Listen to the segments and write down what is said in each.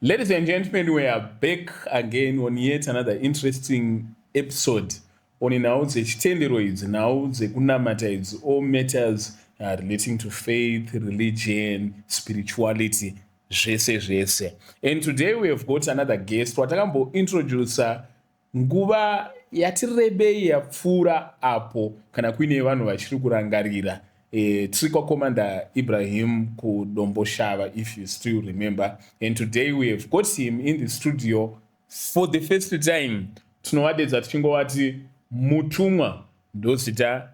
Ladies and gentlemen, we are back again on yet another interesting episode on nhau dzechitendero idzi, nhau dzekunamata idzi, all matters relating to faith, religion, spirituality, zvese zvese. And today we have got another guest watakambointroduca nguva yati rebei yapfuura apo, kana kuine vanhu vachiri kurangarira. Tiri kwaCommander Ibrahim kuDomboshava, if you still remember. And today we have got him in the studio for the first time. Tinovadedza tichingovati Mutumwa, ndozita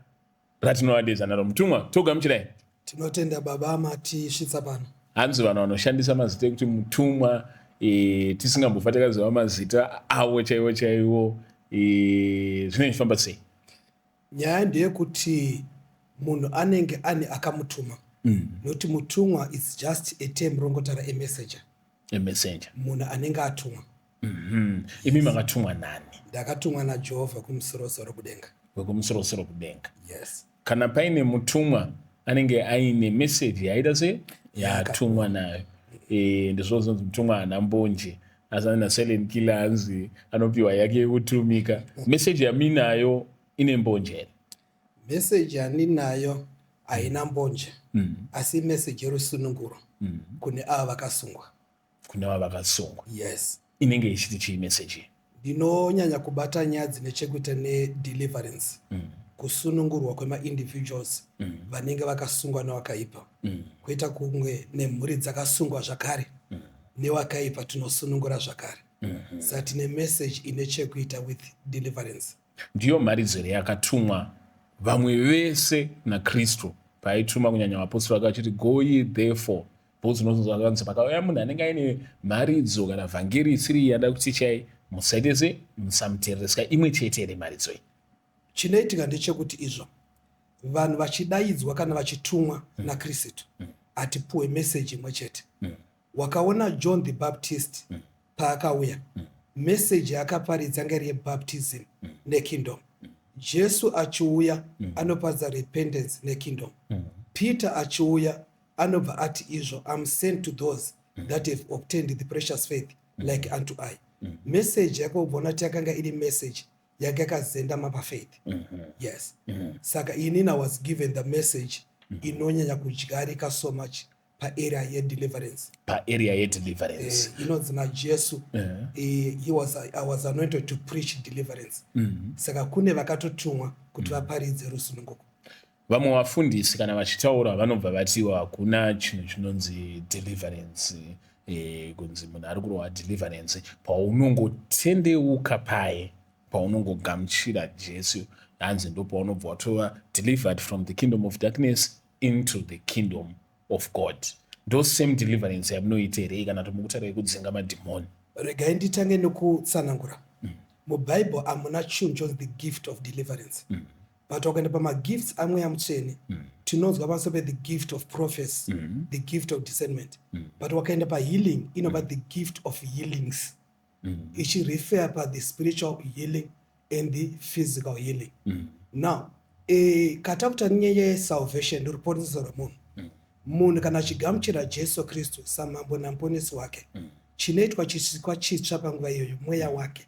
ratinovadedza naro. Mutumwa, togamuchirai. Tinotenda baba matisvitsa pano. Hanzi vanhu vanoshandisa mazita ekuti Mutumwa, tisingambofa takaziva mazita avo chaiwo chaiwo, zvinenge zvifamba sei? Nyaya ndeyekuti munhu anenge ane akamutuma. Nokuti mutumwa is just a term rongotaura a messenger. A messenger. Munhu anenge atumwa. Imi makatumwa nani? Ndakatumwa naJehovha kumusorosoro kudenga. Wekumusorosoro kudenga. Yes. Kana paine mutumwa, anenge aine meseji yaita se yatumwa nayo. Ndizvo zvinonzi mutumwa haana mbonje, asi ana silent killer hanzi anopiwa yake yekutumika. Meseji yaminayo ine mbonje here? Meseji yandinayo haina mbonje, asi imeseji yerusununguro kune ava vakasungwa. Kune ava vakasungwa. Yes. Inenge ichiti chii meseji? Ndinonyanya kubata nyaya dzine chekuita nedeliverance, kusunungurwa kwemaindividuals vanenge vakasungwa newakaipa, kwoita kumwe nemhuri dzakasungwa zvakare newakaipa, tinosunungura zvakare. Saka tine message ine chekuita with deliverance. Ndiyo mharidzo yakatumwa vamwe vese naKristu paaituma kunyanya vapostori vake vachiti, "Go ye therefore," because unozonzwa pakauya munhu anenge aine mharidzo kana vhangeri isiri yada kuti chai, musaite se musamuteerera. Imwe chete here mharidzo iyi? Chinoitika ndechekuti izvo vanhu vachidaidzwa kana vachitumwa naKristu, hatipuwe meseji imwe chete. Wakaona John the Baptist paakauya, meseji yaakaparidza yanga iri yebaptism nekingdom. Jesu achiuya anoparidza repentance nekingdom. Peter achiuya anobva ati izvo, "Am sent to those that have obtained the precious faith like unto I." Meseji yakobva kuti yakanga iri message yanga yakazendama pafaith. Yes, saka inini I was given the message inonyanya kudyarika so much paarea yedeliverance. Paarea yedeliverance. Inonzi naJesu, I was anointed to preach deliverance. Saka kune vakatotumwa kuti vaparidze rusununguko. Vamwe vafundisi kana vachitaura vanobva vatiwa hakuna chinhu chinonzi deliverance, kunzi munhu ari kurohwa deliverance. Paunongotendeuka paye, paunongogamuchira Jesu, hanzi ndo paunobva watova delivered from the kingdom of darkness into the kingdom of God. Ndo same deliverance yamunoita here, kana kuti mukutaura yekudzinga madhimoni? Regai nditange nekutsanangura. Mubhaibheri hamuna chinhu chonzi the gift of deliverance, but wakaenda pamagifts aMweya Mutsvene, tinonzwa pamusoro pe the gift of prophecy, the gift of discernment. But wakaenda pahealing, inova the gift of healings, ichirefer pa the spiritual healing and the physical healing. Now, katakuta nyaya yesalvation, ruponeso rwemunhu. Munhu kana achigamuchira Jesu Kristu samambo namuponesi wake, chinoitwa chisikwa chitsva panguva iyoyo, mweya wake,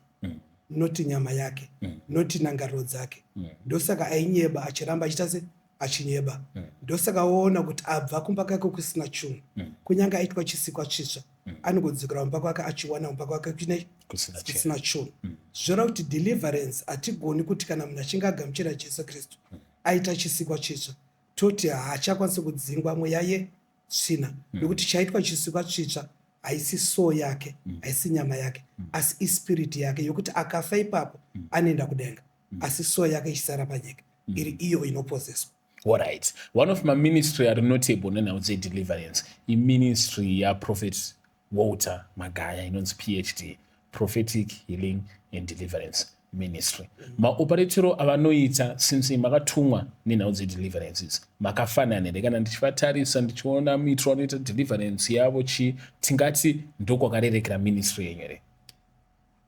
noti nyama yake, noti ndangariro dzake. Ndosaka ainyeba achiramba achiita se achinyeba. Ndosaka woona kuti abva kumba kwake kusina chunhu, kunyange aitwa chisikwa chitsva, anongodzokera kumba kwake achiwana kumba kwake kuine kusina chinhu. Kusina chunhu. Zvoreva kuti deliverance, hatigoni kuti kana munhu achinge agamuchira Jesu Kristu, aita chisikwa chitsva, toti haachakwanisi kudzingwa mweya yetsvina, nekuti chaitwa chisikwa chitsva haisi soul yake, haisi nyama yake, asi ispirit yake, yokuti akafa ipapo anoenda kudenga, asi soul yake ichisara panyika iri iyo inopozeswa. Alright, one of maministry ari notable nenhau dzedeliverance iministry yaProphet Walter Magaya inonzi PhD, Prophetic Healing and Deliverance Ministry. Maoperatero avanoita, since makatumwa nenhau dzedeliverances, makafanana here? Kana ndichivatarisa, ndichiona muitiro vanoita deliverance yavo, chi tingati ndokwakarerekera ministry yenyu here?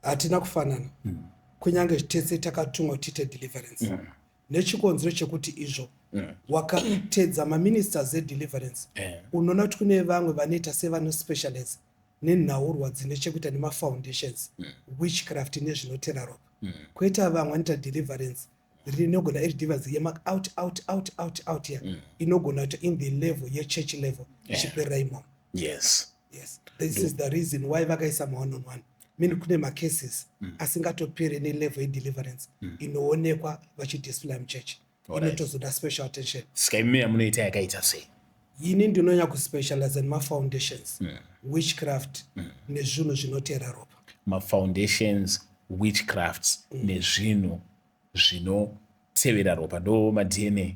Hatina kufanana, kunyange tese takatumwa kuti tiite deliverance, nechikonzero chekuti izvo wakatedza maministers edeliverance, unoona kuti kune vamwe vanoita sevanospecialize. Nenhaurwa dzine chekuita nemafoundations, witchcraft nezvinotera ropa. Kwoita vamwe vanoita deliverance rinogona iri deliverance yema out, out, out, out, out ya inogona kuita in the level yechurch level, ichiperera imomo. Yes, this is the reason why vakaisa ma-one on one, meaning kune macases asingatoperi nelevel yedeliverance inoonekwa vachidisplay muchechi, inotozoda special attention. Saka imi yamunoita yakaita sei? Ini ndinonyanya kuspecialize nemafoundations, witchcraft nezvinhu zvinotera ropa. Mafoundations, witchcrafts nezvinhu zvinotevera ropa, ndo maDNA?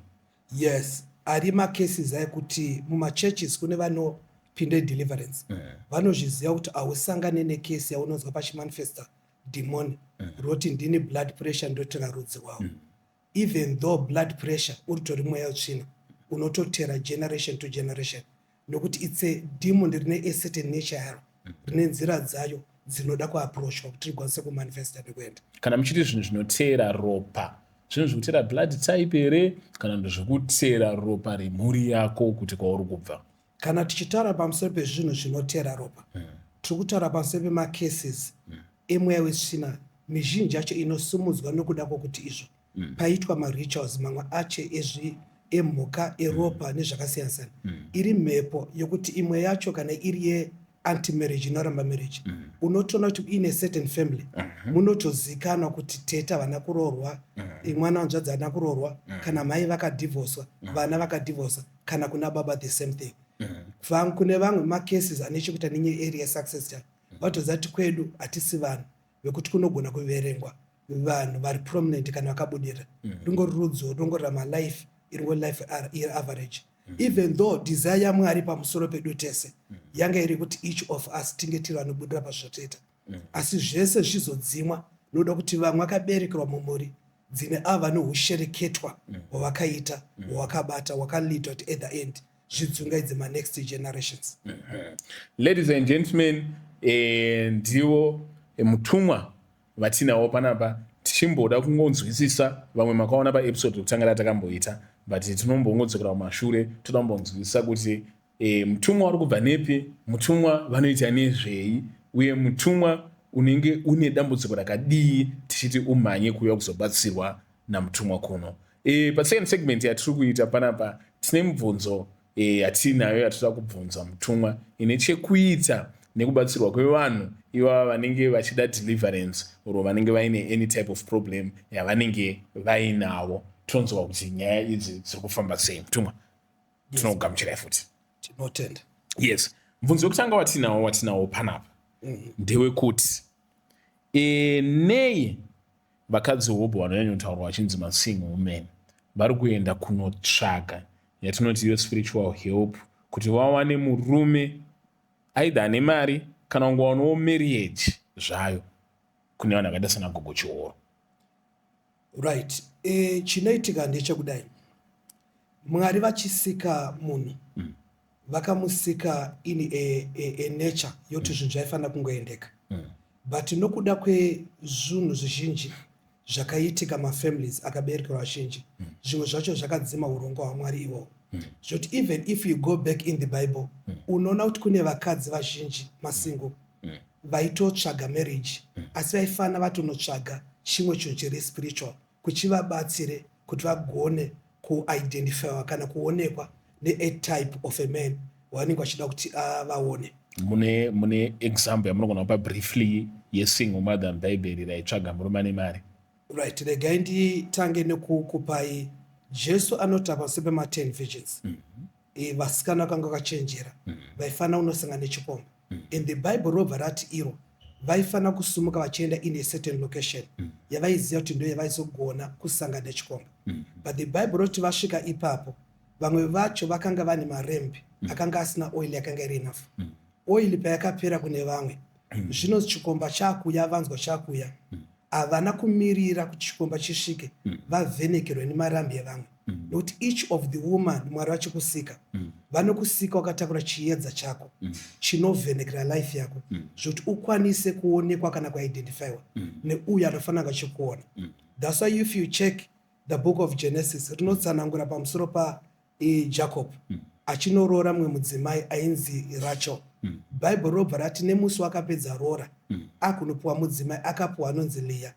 Yes, ari macases ekuti mumachurches kune vanopinda deliverance, vanozviziva kuti hausangane nekesi yaunonzwa pachimanifesta demon roti, "Ndini blood pressure, ndotera rudzi rwavo." Even though blood pressure uritori mweya wetsvina unototera generation to generation, nokuti it's a demon rine a certain nature yaro, rine nzira dzayo dzinoda kuapproachwa kuti rigwanise kumanifesta nekuenda. Kana muchiti zvinhu zvinotera ropa, zvinhu zvekutera blood type here, kana ndezvekutera ropa remhuri yako kuti kwauri kubva? Kana tichitaura pamusoro pezvinhu zvinotera ropa, tiri kutaura pamusoro pemacases emweya wetsvina. Mizhinji yacho inosumudzwa nokuda kwokuti izvo paitwa marituals mamwe acho ezvi emhuka, eropa nezvakasiyana-siyana. Iri mhepo yokuti imwe yacho kana iri yeanti-marriage, inoramba marriage. Unotoona kuti ine certain family munotozikanwa kuti tete havana kuroorwa, mwana wanzvadzi haana kuroorwa, kana mai vakadhivhoswa, vana vakadhivhosa, kana kuna baba the same thing. Kune vamwe macases ane chekuita nenyaya area yesuccess cha vatoziva kuti kwedu hatisi vanhu vekuti kunogona kuverengwa vanhu vari prominent kana vakabudirira. Ringori rudziwo ringorarama life iringori life iri average, even though desire yaMwari pamusoro pedu tese yanga iri kuti each of us tinge tiri vanobudirira pazvatoita. Asi zvese zvizodzimwa nokuda kuti vamwe vakaberekerwa mumhuri dzine ava neushereketwa hwavakaita, hwavakabata, hwakaleada kuti at the end zvidzungaidze manext generations. Ladies and gentlemen, ndivo mutumwa vatinawo panapa. Tichimboda kungonzwisisa, vamwe makaona paepisode yekutanga ratakamboita, but tinombongodzokera kumashure, toda kumbonzwisisa kuti mutumwa uri kubva nepi, mutumwa vanoita nezvei, uye mutumwa unenge une dambudziko rakadii tichiti umhanye kuuya kuzobatsirwa namutumwa kuno. Pasecond segment yatiri kuita panapa, tine mibvunzo yatiinayo yatinoda kubvunza mutumwa ine chekuita nekubatsirwa kwevanhu ivava vanenge vachida deliverance or vanenge vaine any type of problem yavanenge vainavo. Tonzwa kuti nyaya idzi dziri kufamba sei. Mutumwa, tinokugamuchirai futi. Tinotenda. Yes, mubvunzo wekutanga watinawo panapa ndewekuti nei vakadzi hobho vanonyanyotaurwa vachinzi masingle women vari kuenda kunotsvaga yatinoti iyo spiritual help kuti vawane murume, either ane mari kana kungowanawo marriage zvayo, kune vanhu vakaita sana Gogo Chihoro? Right, chinoitika ndechekudai: Mwari vachisika munhu, vakamusika in a nature yoti zvinhu zvaifanira kungoendeka. But nokuda kwezvinhu zvizhinji zvakaitika, mafamilies akaberekerwa vazhinji, zvimwe zvacho zvakadzima urongwa hwaMwari iwowo, zvoti even if you go back in the Bible, unoona kuti kune vakadzi vazhinji masingle vaitotsvaga marriage, asi vaifanira vatonotsvaga chimwe chinhu chiri spiritual kuchivabatsire kuti vagone kuidentifywa kana kuonekwa nea type of a man wavanenge vachida kuti vaone. Mune example yamunogona kupa briefly yesingle mother mubhaibheri raitsvaga murume ane mari? Right, regai nditange nekukupai Jesu anoti pamusoro pema10 virgins. Vasikana vakanga vakachenjera vaifanira kunosangana nechikomba, and the Bible robva rati iro vaifanira kusumuka vachienda in a certain location yavaiziva kuti ndo yavaizogona kusangana nechikomba. But the Bible roti vasvika ipapo, vamwe vacho vakanga vane marembi akanga asina oil yakanga iri enough. Oil payakapera kune vamwe, zvino chikomba chakuya, vanzwa chakuya, havana kumirira kuti chikomba chisvike vavhenekerwe nemarambi evamwe, nokuti each of the woman, Mwari vachikusika, vanokusika wakatakura chiedza chako chinovhenekera life yako, zvokuti ukwanise kuonekwa kana kuidentifywa neuyo anofanira kunge achikuona. That's why if you check the book of Genesis, rinotsanangura pamusoro paJacob achinoroora mumwe mudzimai ainzi Rachel. Bhaibheri robva rati nemusi wakapedza roora, akunopiwa mudzimai, akapiwa anonzi Leah.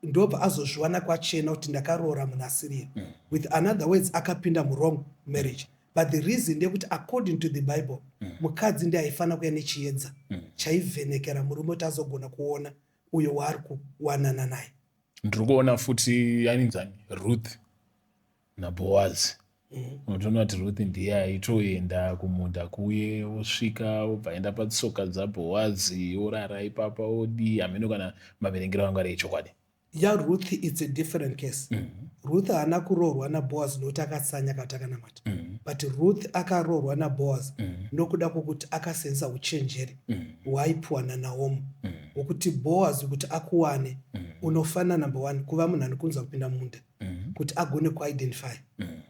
Ndobva azozviwana kwachena kuti ndakaroora munhu asiriye. With another words, akapinda muwrong marriage, but the reason ndeyekuti according to the Bible, mukadzi ndiye aifanira kuya nechiedza chaivhenekera murume kuti azogona kuona uyo waari kuwanana naye. Ndiri kuona futi aninzani, Ruth naBoazi. Unotoona kuti Ruth ndiye aitoenda kumunda kuye, osvika, obva aenda patsoka dzaBhoazi, orara ipapa, odii, hameno kana maverengero angu ari echokwadi. YaRuth, it's a different case. Ruth haana kuroorwa naBoaz nokuti akatsanya kana kuti akanamata, but Ruth akaroorwa naBoaz nokuda kwokuti akasensa uchenjeri hwaipiwa naNaomi, hwokuti Boaz kuti akuwane, unofanira number one kuva munhu anokunza kupinda mumunda kuti agone kuidentify,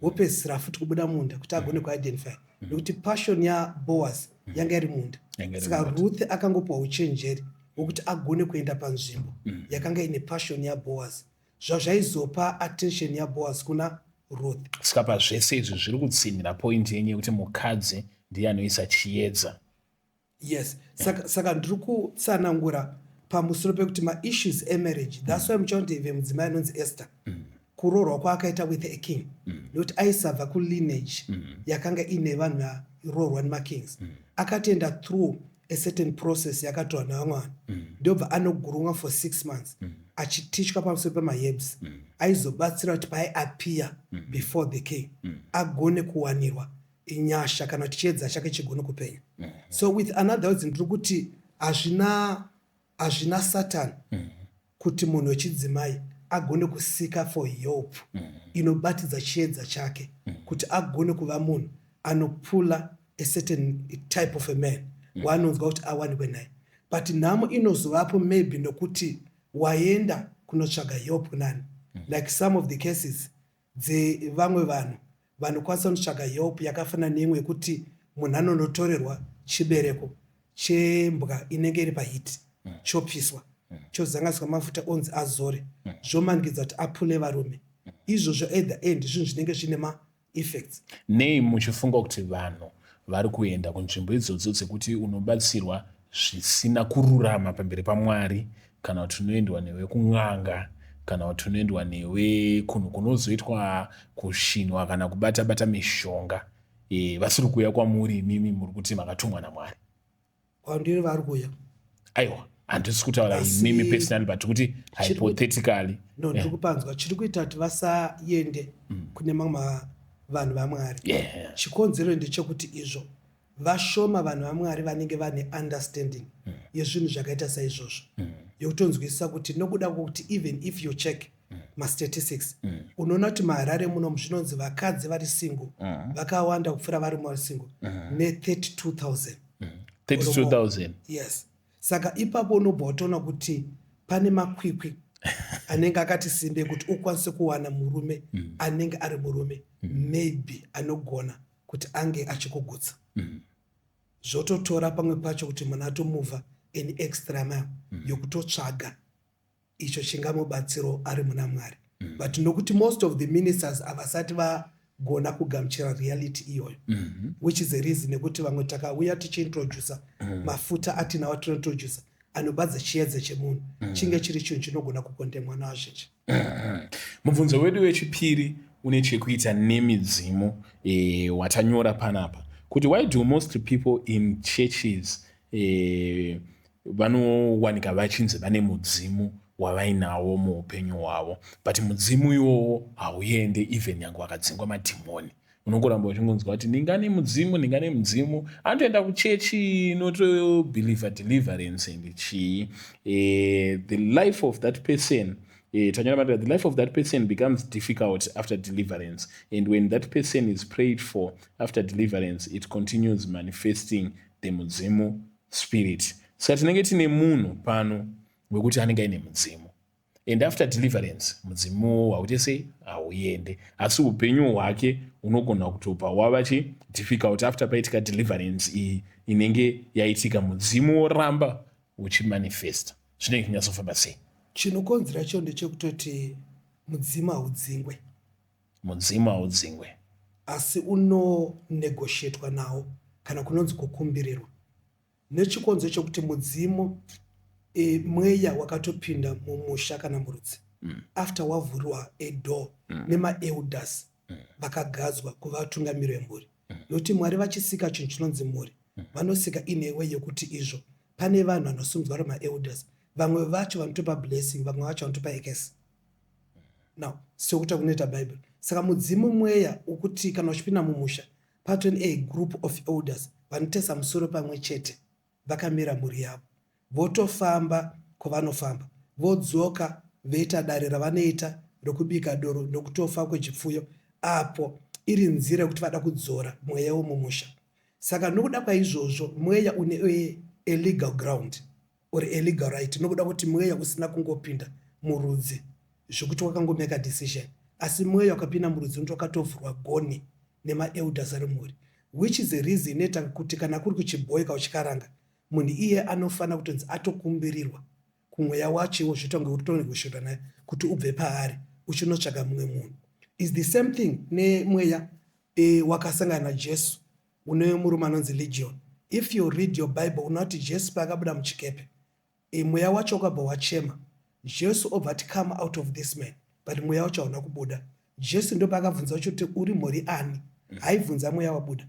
wopedzisira futi kubuda munda kuti agone kuidentify, nekuti passion yaBoaz yanga iri munda. Yanga iri Saka munda. Ruth akangopiwa uchenjeri hwokuti agone kuenda panzvimbo yakanga ine passion yaBoaz, zvazvaizopa attention yaBoaz kuna Ruth. Saka pazvese izvi zviri kutsinhira point yenyu yekuti mukadzi ndiye anoisa chiedza. Yes, saka ndiri kutsanangura pamusoro pekuti maissues emarriage. That's why muchaona kuti mudzimai anonzi Esther, kuroorwa kwaakaita with a king, nekuti aisabva kulineage yakanga ine vanhu varoorwa nemakings, akatoenda through a certain process yakatorwa nevamwe vanhu, ndobva anogurumwa for 6 months achitichwa pamusoro pemaherbs aizobatsira kuti paaiappear before the king agone kuwanirwa inyasha kana kuti chiedza chake chigone kupenya. So with another words, ndiri kuti hazvina Satan kuti munhu wechidzimai agone kusika for help inobatidza chiedza chake kuti agone kuva munhu anopula a certain type of a man waanonzwa kuti awanikwe naye. But nhamo inozovapo maybe nokuti waenda kunotsvaga help nani, like some of the cases dzevamwe vanhu vanokwanisa kunotsvaga help yakafanana neimwe yekuti munhu anonotorerwa chibereko chembwa inenge iri paheat, chopiswa, chozanganiswa mafuta, onzi azore, zvomanikidza kuti apule varume. Izvozvo at the end zvinhu zvinenge zvine maeffects. Nei muchifunga kuti vanhu vari kuenda kunzvimbo idzodzo dzekuti unobatsirwa zvisina kururama pamberi paMwari, kana kuti unoendwa newe kun'anga, kana kuti unoendwa newe kunhu kunozoitwa kushinwa kana kubata bata mishonga, vasiri kuuya kwamuri imimi muri kuti makatumwa naMwari? Kwandiri vari kuuya. Aiwa, handisi kutaura imimi personally, but kuti hypothetically. No, ndiri kupanzwa. Chiri kuita kuti vasaende kune mamwe vanhu vaMwari, chikonzero ndechekuti izvo vashoma vanhu vaMwari vanenge vane understanding yezvinhu zvakaita saizvozvo, yekutonzwisisa kuti nokuda kwokuti even if you check mastatistics, unoona kuti maHarare munomu zvinonzi vakadzi vari single vakawanda kupfuura varume vari single ne32 000. 32,000? Yes. Saka ipapo unobva watoona kuti pane makwikwi anenge akati simbe kuti ukwanise kuwana murume anenge ari murume maybe anogona kuti ange achikugutsa. Zvototora pamwe pacho kuti munhu atomuvha an extra mile yokutotsvaga icho chingamubatsiro ari muna Mwari. But nokuti most of the ministers havasati vagona kugamuchira reality iyoyo, which is a reason nekuti vamwe takauya tichiintroduca mafuta atinawo, tinointroduca anobadza chiedza chemunhu, chinge chiri chinhu chinogona kukondemwa navazhinji. Mubvunzo wedu wechipiri une chekuita nemidzimu, watanyora panapa kuti why do most people in churches vanowanika vachinzi vane mudzimu wavainawo muupenyu hwavo, but mudzimu iwowo hauende even nyange wakadzingwa madhimoni? Unongoramba uchingonzwa kuti ndingane mudzimu, ndingane mudzimu, anotoenda kuchechi inotobelieve deliverance and chii. The life of that person, tanyora, the life of that person becomes difficult after deliverance, and when that person is prayed for after deliverance, it continues manifesting the mudzimu spirit. Saka tinenge tine munhu pano wekuti anenge aine mudzimu, and after deliverance mudzimu hauite sei? Hauende. Asi upenyu hwake hunogona kutobva wava chi difficult after paitika deliverance iyi inenge yaitika, mudzimu woramba uchimanifesta. Zvinenge zvinyatsofamba sei? Chinokonzera cho ndechekutoti mudzimu haudzingwe. Mudzimu haudzingwe. Asi unonegotiatwa nawo, kana kunonzi kukumbirirwa. Nechikonzero chokuti mudzimu mweya wakatopinda mumusha kana murudzi after wavhurwa a door nemaelders vakagadzwa kuva vatungamiri vemhuri, nokuti Mwari vachisika chinhu chinonzi mhuri, vanosika ine way yekuti izvo pane vanhu vanosimudzwa vari maelders, vamwe vacho vanotopa blessing, vamwe vacho vanotopa curse. Now, sekuta kunoita Bhaibheri, saka mudzimu mweya wokuti kana uchipinda mumusha, patone a group of elders vanotaisa musoro pamwe chete, vakamira mhuri yavo, votofamba kwavanofamba, vodzoka, voita dare ravanoita rokubika doro nokutofa kwechipfuyo, apo iri nzira yekuti vada kudzora mweya wemumusha. Saka nokuda kwaizvozvo, mweya une a legal ground or a legal right, nokuda kuti mweya usina kungopinda murudzi zvokuti wakangomeka decision, asi mweya wakapinda murudzi unoti wakatovhurwa goni nemaelders ari mhuri, which is a reason inoita kuti kana kuri kuchibhoika uchikaranga, munhu iye anofanira kutonzi atokumbirirwa kumweya wacho iwo, zvoita kunge uri kutonegotiata naye kuti ubve paari uchinotsvaga mumwe munhu. Is the same thing nemweya wakasangana naJesu, une murume anonzi Legion. If you read your Bible, unoona Jesu paakabuda muchikepe, mweya wacho wakabva wachema. Jesu obva ati, "Come out of this man," but mweya wacho hauna kubuda. Jesu ndo paakabvunza wacho kuti, "Uri mhuri ani?" Haibvunza mweya wabuda,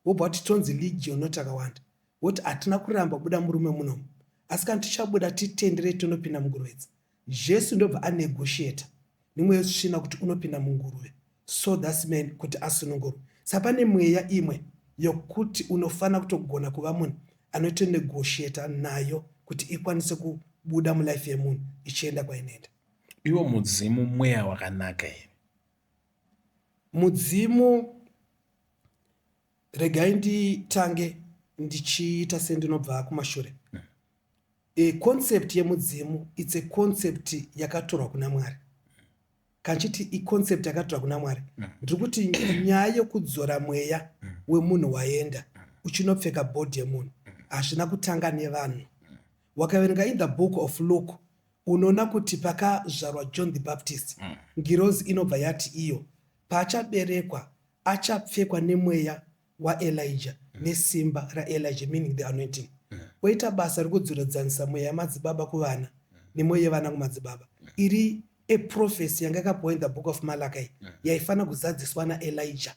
wobva kuti, "Tonzi Legion, not akawanda." Woti, "Hatina kuramba buda murume munomu, asi kana tichabuda, titendere tinopinda munguruve idzi." Jesu ndobva anegotiata nemweya wetsvina kuti unopinda munguruve, so thats man kuti asunungurwe. Saka pane mweya imwe yokuti unofanira kutogona kuva munhu anotonegotiata nayo kuti ikwanise kubuda mulife yemunhu ichienda kwainoenda. Iwo mudzimu mweya wakanaka here? Mudzimu, regai nditange ndichiita sendinobva kumashure. Concept yemudzimu, it's a concept yakatorwa kuna Mwari. Kanchiti iconcept yakatorwa kuna Mwari, ndiri kuti nyaya yekudzora mweya wemunhu waenda uchinopfeka body yemunhu hazvina kutanga nevanhu. Wakaverenga in the Book of Luke, unoona kuti pakazvarwa John the Baptist, ngirozi inobva yati iyo paachaberekwa achapfekwa nemweya waElijah nesimba raElijah, meaning the anointing, oita basa rekudzoredzanisa mweya yamadzibaba kuvana nemweya yevana kumadzibaba. Iri eprophecy yanga yakapiwa in the Book of Malachi, yaifanira kuzadziswa naElijah.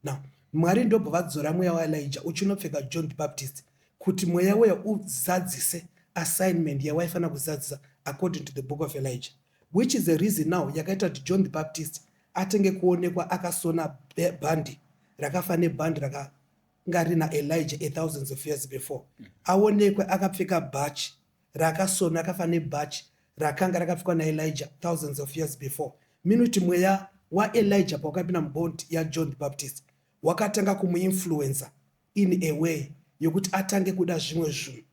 Now, Mwari ndobva vadzora mweya waElijah uchinopfeka John the Baptist kuti mweya weya uzadzise assignment yawaifanira kuzadzisa according to the Book of Elijah, which is the reason now yakaita kuti John the Baptist atenge kuonekwa akasona bhandi rakafa nebhandi rakanga rina Elijah a thousands of years before, aonekwe akapfeka bhachi rakasona akafa nebhachi rakanga rakapfekwa naElijah thousands of years before. Meaning kuti mweya waElijah pawakapinda mubody yaJohn the Baptist, wakatanga kumuinfluensa in a way yokuti atange kuda zvimwe zvinhu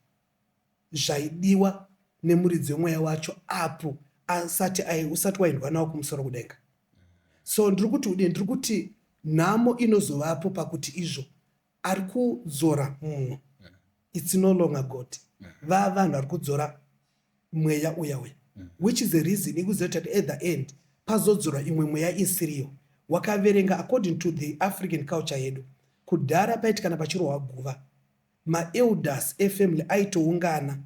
zvaidiwa nemuridzi wemweya wacho apo asati usati waendwa nawo kumusoro kudenga. So ndiri kuti udii? Ndiri kuti nhamo inozovapo pakuti izvo ari kudzora munhu, it's no longer God, vava vanhu vari kudzora mweya uya uya, which is the reason ikuzoita kuti at the end pazodzorwa imwe mweya isiriyo. Wakaverenga, according to the African culture yedu, kudhara paiti kana pachirohwa guva, maelders efamily aitoungana,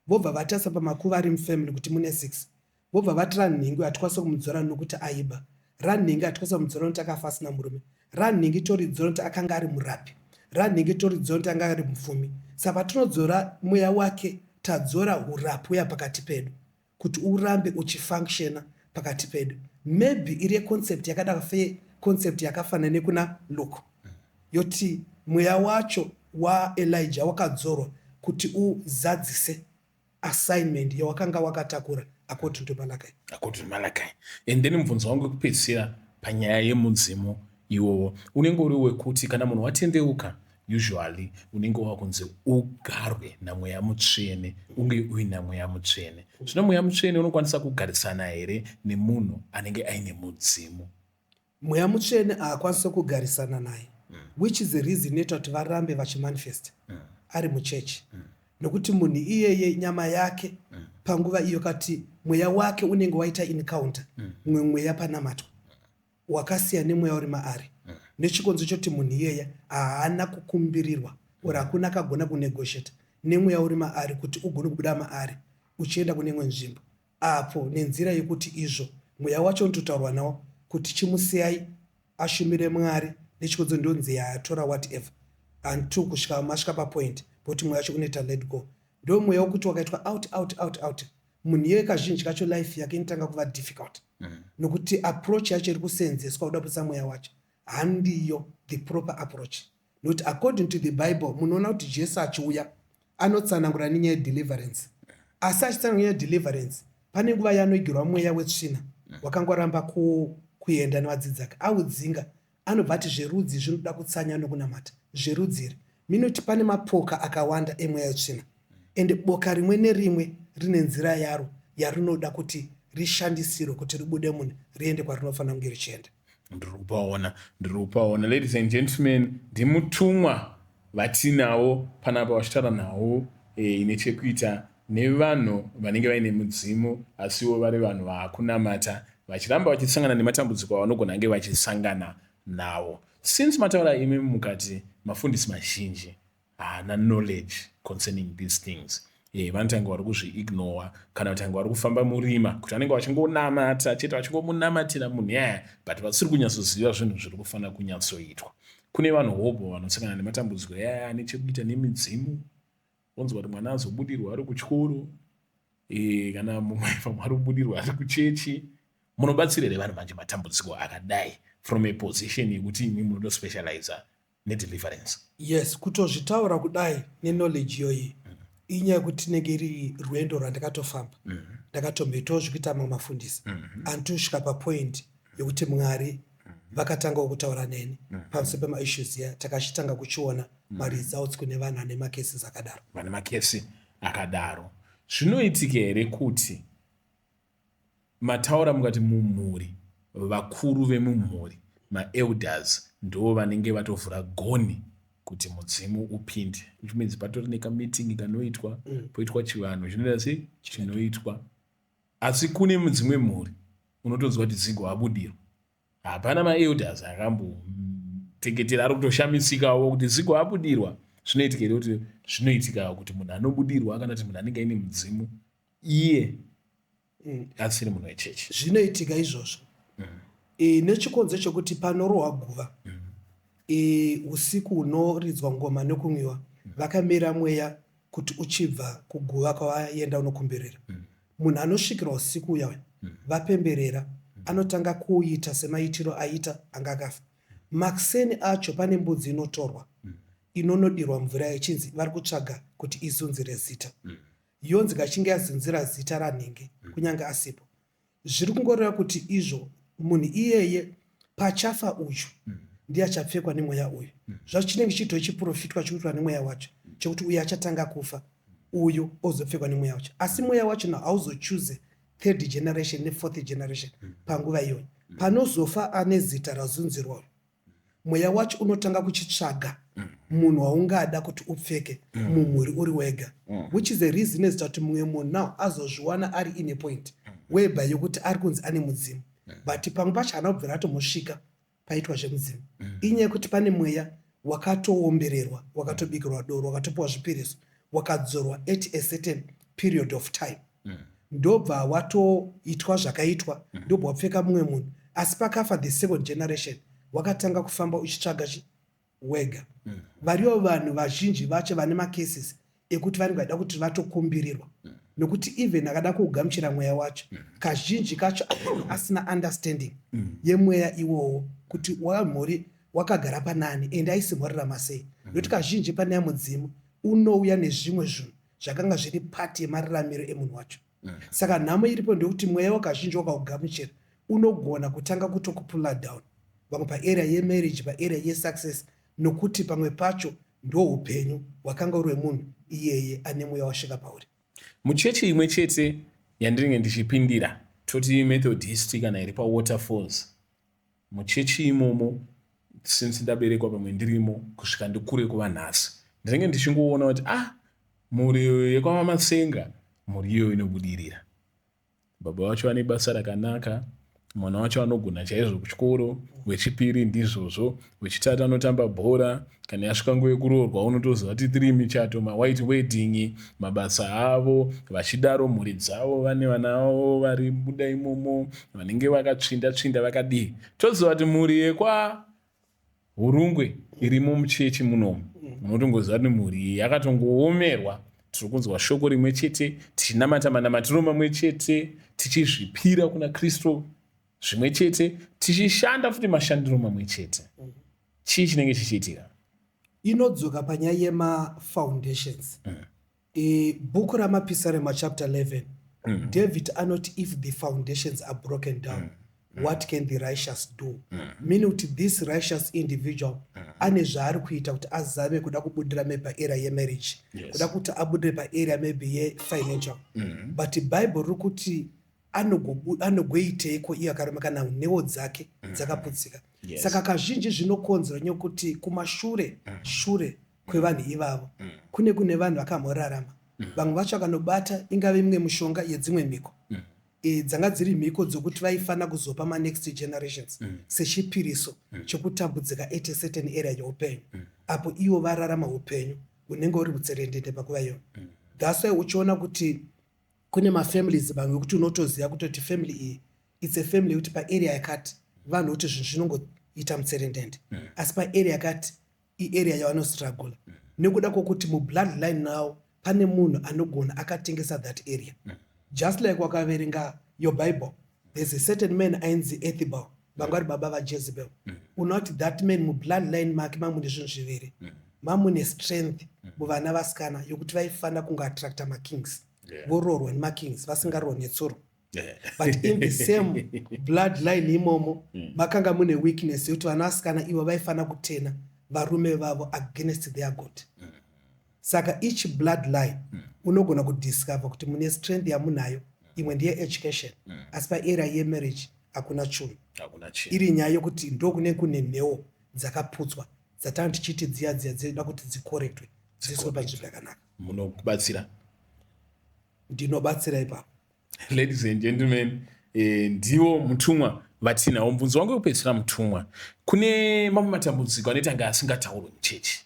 vobva vatarisa pamakuva ari mufamily kuti mune 6, vobva vati, "Ranhingi hatikwanisa kumudzora nokuti aiba, ranhingi hatikwanisa kumudzora nokuti akafa asina murume, ranhingi toridzora nokuti akanga ari murapi, ranhingi toridzora nokuti anga ari mupfumi. Saka patinodzora mweya wake, tadzora urapi uya pakati pedu kuti urambe uchifunctiona pakati pedu." Maybe iri yeconcept yakada fe concept yakafanana nekuna Luke, yoti mweya wacho waElijah wakadzorwa kuti uzadzise assignment yawakanga wakatakura according to Malachi. According to Malachi. And then mubvunzo wangu wekupedzisira panyaya yemudzimu iwowo unenge uri wekuti kana munhu watendeuka, usually unenge wakunzi ugarwe namweya mutsvene, unge uina mweya mutsvene. Zvino mweya mutsvene unokwanisa kugarisana here nemunhu anenge aine mudzimu? Mweya mutsvene haakwanisi kugarisana naye, which is the reason inoita kuti varambe vachimanifesta ari muchechi, nokuti munhu iyeye nyama yake panguva iyo kati mweya wake unenge waita encounter mumwe mweya panamatwa wakasiya nemweya uri maari, nechikonzo choti munhu iyeye haana kukumbirirwa. Or hakuna akagona kunegotiate nemweya uri maari kuti ugone kubuda maari uchienda kune imwe nzvimbo, apo nenzira yekuti izvo mweya wacho unototaurwa nawo kuti chimusiyai ashumire Mwari nechikonzero ndonzi yaatora whatever, until kusvika masvika papoint pokuti mweya wacho unoita let go. Ndo mweya wekuti wakaitwa out, out, out, out, munhu iyeye kazhinji kacho life yake inotanga kuva difficult, nokuti approach yacho iri kuseenzeswa kuda kubudisa mweya wacho handiyo the proper approach, nokuti according to the Bible munoona kuti Jesu achiuya anotsanangura nenyaya yedeliverance. Asi achitsanangura nyaya yedeliverance, pane nguva yaanoigirwa mweya wetsvina wakangoramba kuenda nevadzidzi ake, audzinga, anobva ati zverudzi zvinoda kutsanya nokunamata. Zverudziri minoti pane mapoka akawanda emweya wetsvina, ende boka rimwe nerimwe rine nzira yaro yarinoda kuti rishandisirwe kuti ribude munhu riende kwarinofanira kunge richienda. Ndiri kupaona, ndiri kupaona. Ladies and gentlemen, ndimutumwa vatinavo panapa vachitaura nhau ine chekuita nevanhu vanenge vaine mudzimu, asiwo vari vanhu vaakunamata, vachiramba vachisangana nematambudziko avanogona kunge vachisangana nawo. Since mataura imi mukati mafundisi mazhinji haana knowledge concerning these things, vanotanga vari kuzviignora kana kuti anga vari kufamba murima, kuti vanenge vachingonamata chete, vachingomunamatira munhu yaya, but vasiri kunyatsoziva zvinhu zviri kufanira kunyatsoitwa. Kune vanhu hobho vanosangana nematambudziko yaya ane chekuita nemidzimu, onzwa kuti mwana azobudirwa ari kuchikoro, kana mumwe pamwe ari kubudirwa ari kuchechi. Munobatsira here vanhu manje matambudziko akadai from a position yekuti imi munotospecializa nedeliverance? Yes, kutozvitaura kudai neknowledge iyoyi, inyaya yekuti tinenge iri rwendo rwandakatofamba, ndakatomboitawo zvekuita mamwe mafundisi, anditosvika papoint yekuti Mwari vakatangawo kutaura neni pamusoro pemaissues ya takachitanga kuchiona maresults kune vanhu vane macases akadaro. Vane makesi akadaro, zvinoitika here kuti mataura mukati mumhuri, vakuru vemumhuri, maelders, ndo vanenge vatovhura goni kuti mudzimu upinde, which means patori nekameeting kanoitwa, poitwa chivanhu chinoita sei, chinoitwa? Asi kune dzimwe mhuri unotonzwa kuti zigo abudirwa, hapana maelders akamboteketera, ari kutoshamisikawo kuti zigo abudirwa. Zvinoitika here kuti, zvinoitika kuti munhu anobudirwa kana kuti munhu anenge aine mudzimu iye asiri munhu wechechi? Zvinoitika izvozvo, nechikonzo chekuti panorohwa guva, usiku hunoridzwa ngoma nekumwiwa, vakamira mweya kuti uchibva kuguva kwavaenda unokumbirira. Munhu anosvikirwa usiku uya uya vapemberera, anotanga kuita semaitiro aita anga akafa. Makuseni acho pane mbudzi inotorwa, inonodirwa mvura ichinzi vari kutsvaga kuti izunzire zita. Yonzi kachinge yazunzira zita ranhingi, kunyange asipo, zviri kungoreva kuti izvo munhu iyeye pachafa uyu ndiye achapfekwa nemweya uyu. Zvacho chinenge chiito chiprofitwa chikuitwa nemweya wacho chekuti uyu achatanga kufa, uyu ozopfekwa nemweya wacho. Asi mweya wacho na hauzochuze third generation nefourth generation. Panguva iyoyo panozofa ane zita razunzirwa uyu, mweya wacho unotanga kuchitsvaga munhu waungada kuti upfeke mumhuri uri wega, which is a reason ezita kuti mumwe munhu now azozviwana ari in a point whereby yokuti ari kunzi ane mudzimu, but pamwe pacho haana kubvira atombosvika paitwa zvemudzimu. Inyaya yekuti pane mweya wakatoombererwa, wakatobikirwa doro, wakatopiwa zvipiriso, wakadzorwa at a certain period of time, ndobva watoitwa zvakaitwa, ndobva wapfeka mumwe munhu. Asi pakafa the second generation, wakatanga kufamba uchitsvaga wega. Variyo vanhu vazhinji vacho vane macases ekuti vanenge vachida kuti vatokumbirirwa, nokuti even akada kuugamuchira mweya wacho, kazhinji kacho asina understanding yemweya iwowo kuti wamhuri wakagara panani ende aisimborarama sei, nokuti kazhinji pane mudzimu unouya nezvimwe zvinhu zvakanga zviri part yemararamiro emunhu wacho. Saka nhamo iripo ndekuti mweya wakazhinji wakaugamuchira unogona kutanga kutokupulla down vamwe paarea yemarriage, paarea yesuccess, nokuti pamwe pacho ndo upenyu hwakanga uri hwemunhu iyeye ane mweya wasvika pauri. Muchechi imwe chete yandinenge ndichipindira, toti Methodist kana iri paWaterfalls, muchechi imomo since ndaberekwa, pamwe ndirimo kusvika ndikure kuva nhasi, ndinenge ndichingoona kuti ah, mhuri yekwamamatsenga, mhuri iyoyo inobudirira. Baba vacho vane basa rakanaka. Mwana wacho anogona chaizvo kuchikoro, wechipiri ndizvozvo, wechitatu anotamba bhora. Kana yasvika nguva yekuroorwa, unotoziva kuti tiri michato, mawhite wedding, mabasa avo vachidaro, mhuri dzavo vane vana vavo vari buda imomo, vanenge vakatsvinda tsvinda vakadii. Toziva kuti mhuri yekwa Hurungwe irimo muchechi munomu, unotongoziva kuti mhuri iyi yakatongoomerwa. Tiri kunzwa shoko rimwe chete, tichinamata manamatiro mamwe chete, tichizvipira kuna Kristu zvimwe chete, tichishanda futi mashandiro mamwe chete. Chii chinenge chichiitika? Inodzoka panyaya yemafoundations. Bhuku raMapisarema chapter 11, David anoti, "If the foundations are broken down, what can the righteous do?" Meaning kuti this righteous individual ane zvaari kuita kuti azame kuda kubudira maybe paarea yemarriage, kuda kuti abudire paarea maybe yefinancial, but Bible riri kuti anogoiteiko iye akarema kana nhewo dzake dzakaputsika? Saka kazhinji zvinokonzerwa nekuti kumashure shure kwevanhu ivavo kune vanhu vakamborarama. Vamwe vacho vakanobata ingave imwe mishonga yedzimwe mhiko, dzanga dziri mhiko dzokuti vaifanira kuzopa manext generations sechipiriso chokutambudzika at a certain area yeupenyu, apo ivo vararama upenyu hunenge uri mutserendende panguva iyoyo. That's why uchiona kuti kune mafamilies vamwe ekuti unotoziva kutoti family iyi, it's a family yekuti paarea yakati vanhu kuti zvinhu zvinongoita mutserendende, asi paarea yakati iarea yavanostrugula nekuda kwokuti mubloodline now pane munhu anogona akatengesa that area. Just like wakaverenga your Bible, there's a certain man ainzi Ethibel, vanga vari baba vaJezebel. Unoti that man mubloodline make mamune zvinhu zviviri: mamune strength muvana vasikana yokuti vaifanira kungoattracta makings, voroorwa nemakings vasingaroorwa netsuro, but in the same bloodline imomo makanga mune weakness yekuti vana vasikana ivo vaifanira kutena varume vavo against their God. Saka each bloodline unogona kudiscover kuti mune strength yamunayo, imwe ndeye education, asi paarea yemarriage hakuna chunhu. Hakuna chinhu. Iri nyaya yokuti ndokune kune nhewo dzakaputswa dzatanga tichiti dziya dziya dzinoda kuti dzicorrectwe, dziiswe panzvimbo yakanaka. Munokubatsira? Ndinobatsira ipapo. Ladies and gentlemen, ndiwo mutumwa vatinawo. Mubvunzo wangu wekupedzisira, mutumwa, kune mamwe matambudziko anoita nge asingataurwi muchechi.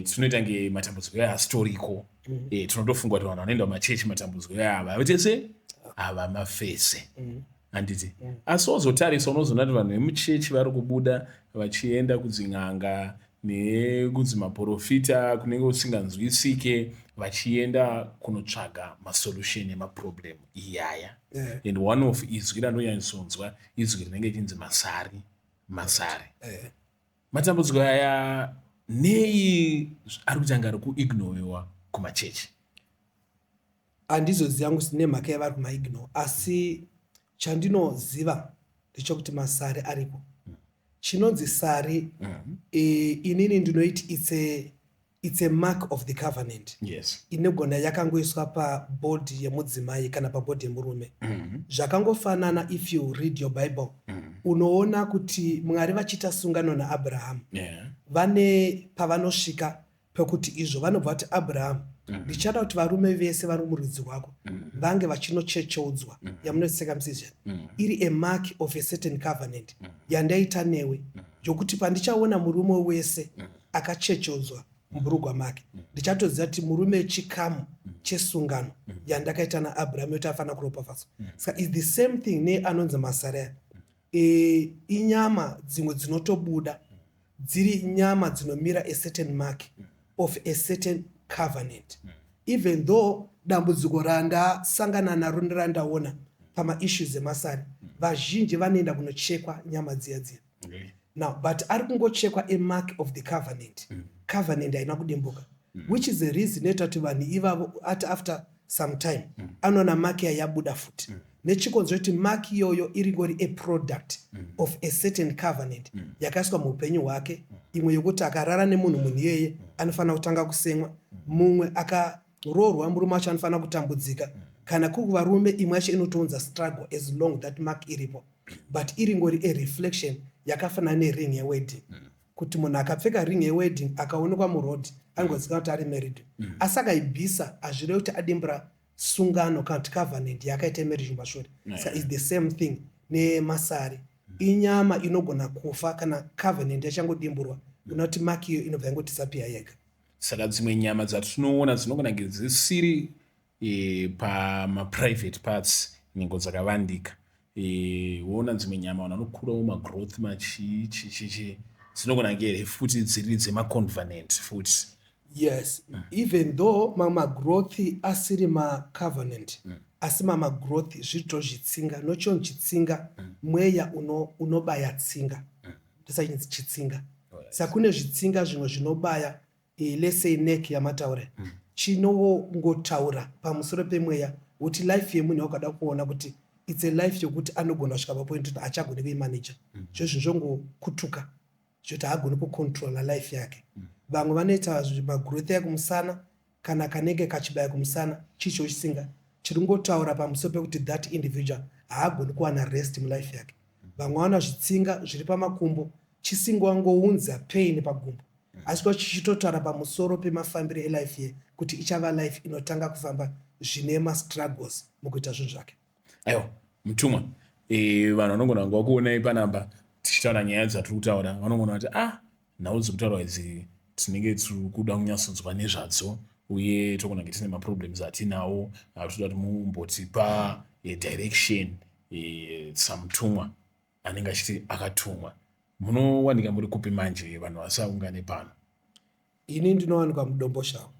Tinoita nge matambudziko aya asitoriko. Tinotofunga kuti vanhu vanoenda kumachechi matambudziko aya havaite se havamafese, handiti? Asi wazotarisa, unozoona kuti vanhu vemuchechi vari kubuda vachienda kudzin'anga nekudzimaprofita kunenge kusinganzwisike, vachienda kunotsvaga masolution emaproblem iyaya. And one of izwi randonyatsonzwa izwi rinenge richinzi masari, masari. Matambudziko aya nei ari kutanga ari kuignoriwa kumachechi? Handizoziva yangu nemhaka yavari kumaignore, asi chandinoziva ndechekuti masari aripo. Chinonzi sari, inini ndinoiti it's a mark of the covenant inogona yakangoiswa pabody yemudzimai kana pabody yemurume. Zvakangofanana, if you read your Bible, unoona kuti Mwari vachiita sungano naAbrahamu, vane pavanosvika pekuti izvo vanobva vati, "Abrahamu, ndichada kuti varume vese vari murudzi rwako vange vachinochecheudzwa yamunoti circumcision, iri a mark of a certain covenant yandaita newe, yokuti pandichaona murume wese akachecheudzwa mubhurugwa make, ndichatoziva kuti murume chikamu chesungano yandakaita naAbrahamu yokuti afanira kuropafadzwa." Saka is the same thing neanonzi masaraya. Inyama dzimwe dzinotobuda dziri nyama dzinomira a certain mark of a certain covenant, even though dambudziko randasangana naro nerandaona pamaissues emasari, vazhinji vanoenda kunochekwa nyama dziya dziya now, but ari kungochekwa a mark of the covenant. Covenant haina kudimbuka, which is the reason inoita kuti vanhu ivavo ati after some time anoona mark yayabuda futi, nechikonzero kuti mark iyoyo iringori a product of a certain covenant yakaiswa muupenyu hwake. Imwe yokuti akarara nemunhu, munhu iyeye anofanira kutanga kusemwa. Mumwe akaroorwa, murume wacho anofanira kutambudzika. Kana kuri kuvarume, imwe yacho inotounza struggle as long that mark iripo, but iringori a reflection yakafanana nering yewedding, kuti munhu akapfeka ring yewedding akaonekwa muroad angoziva kuti ari married, asi akaibvisa hazvirevi kuti adimbura sungano kana kuti covenant yakaita marriage mumashure. Saka is the same thing. Nemasari inyama inogona kufa kana covenant yachangodimburwa. Unoti mark iyo inobva yangodisappear yega. Saka dzimwe nyama dzatinoona dzinogona kunge dzisiri pamaprivate parts, nhengo dzakavandika. Woona dzimwe nyama, vanhu vanokurawo magrowth, machii chichichi, dzinogona kunge here futi dziri dzemacovenant futi? Yes, even though mamagrowth asiri macovenant, asi mamagrowth zvito zvitsinga nochonzi chitsinga. Mweya unobaya tsinga, ndosachinzi chitsinga. Saka kune zvitsinga zvimwe zvinobaya, let's say neck yamataura, chinongotaura pamusoro pemweya kuti life yemunhu wakada kuona kuti it's a life yokuti anogona kusvika papoint kuti haachagoni kuimaneja. Zvo zvinhu zvongokutuka zvoti haagoni kucontrola life yake. Vamwe vanoita magrowth ekumusana, kana kanenge kachibaya kumusana, chicho chisinga chiri ngotaura pamusoro pekuti that individual haagoni kuwana rest mulife yake. Vamwe vana zvitsinga zviri pamakumbo, chisingangounza pain pagumbo, asi kwa chichitotaura pamusoro pemafambiro elife ye kuti ichava life inotanga kufamba zvine mastruggles mukuita zvinhu zvake. Aiwa, mutumwa, vanhu vanogona kunge vakuonai panapa tichitaura nyaya dzatiri kutaura, vanogona kuti, "Ah, nhau dziri kutaurwa idzi tinenge tiri kuda kunyatsonzwa nezvadzo, uye togona kunge tine maproblems atinawo, toda kuti mumbotipa direction samutumwa anenge achiti akatumwa." Munowanika muri kupi manje, vanhu vasaungane pano? Ini ndinowanikwa muDomboshawa.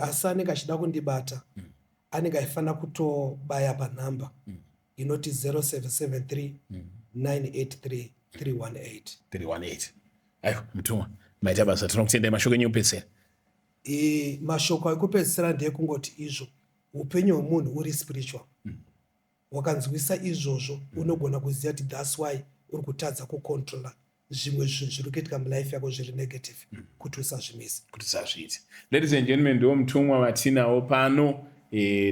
Asi anenge achida kundibata, anenge aifanira kutobaya panhamba inoti 0773 983 318. 318. Aiwa, mutumwa, maita basa, tinokutendai. Mashoko enyu ekupedzisira? Mashoko ekupedzisira ndeyekungoti izvo upenyu hwemunhu uri spiritual. Wakanzwisa izvozvo, unogona kuziva kuti that's why uri kutadza kucontrola zvimwe zvinhu zviri kuitika mulife yako zviri negative, kuti usazvimisa. Kuti usazviite. Ladies and gentlemen, ndiwo mutumwa vatinawo pano.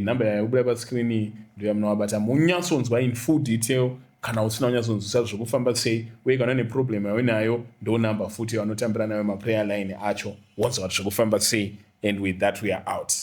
Nhamba yakubuda pascreen ndo yamunovabata munyatsonzwa in full detail kana usina kunyatsonzwisa zvekufamba sei, uye kana une problem yauinayo, ndo nhamba futi yavanotambira nayo maprayer line acho, wonzwa kuti zvekufamba sei. And with that we are out.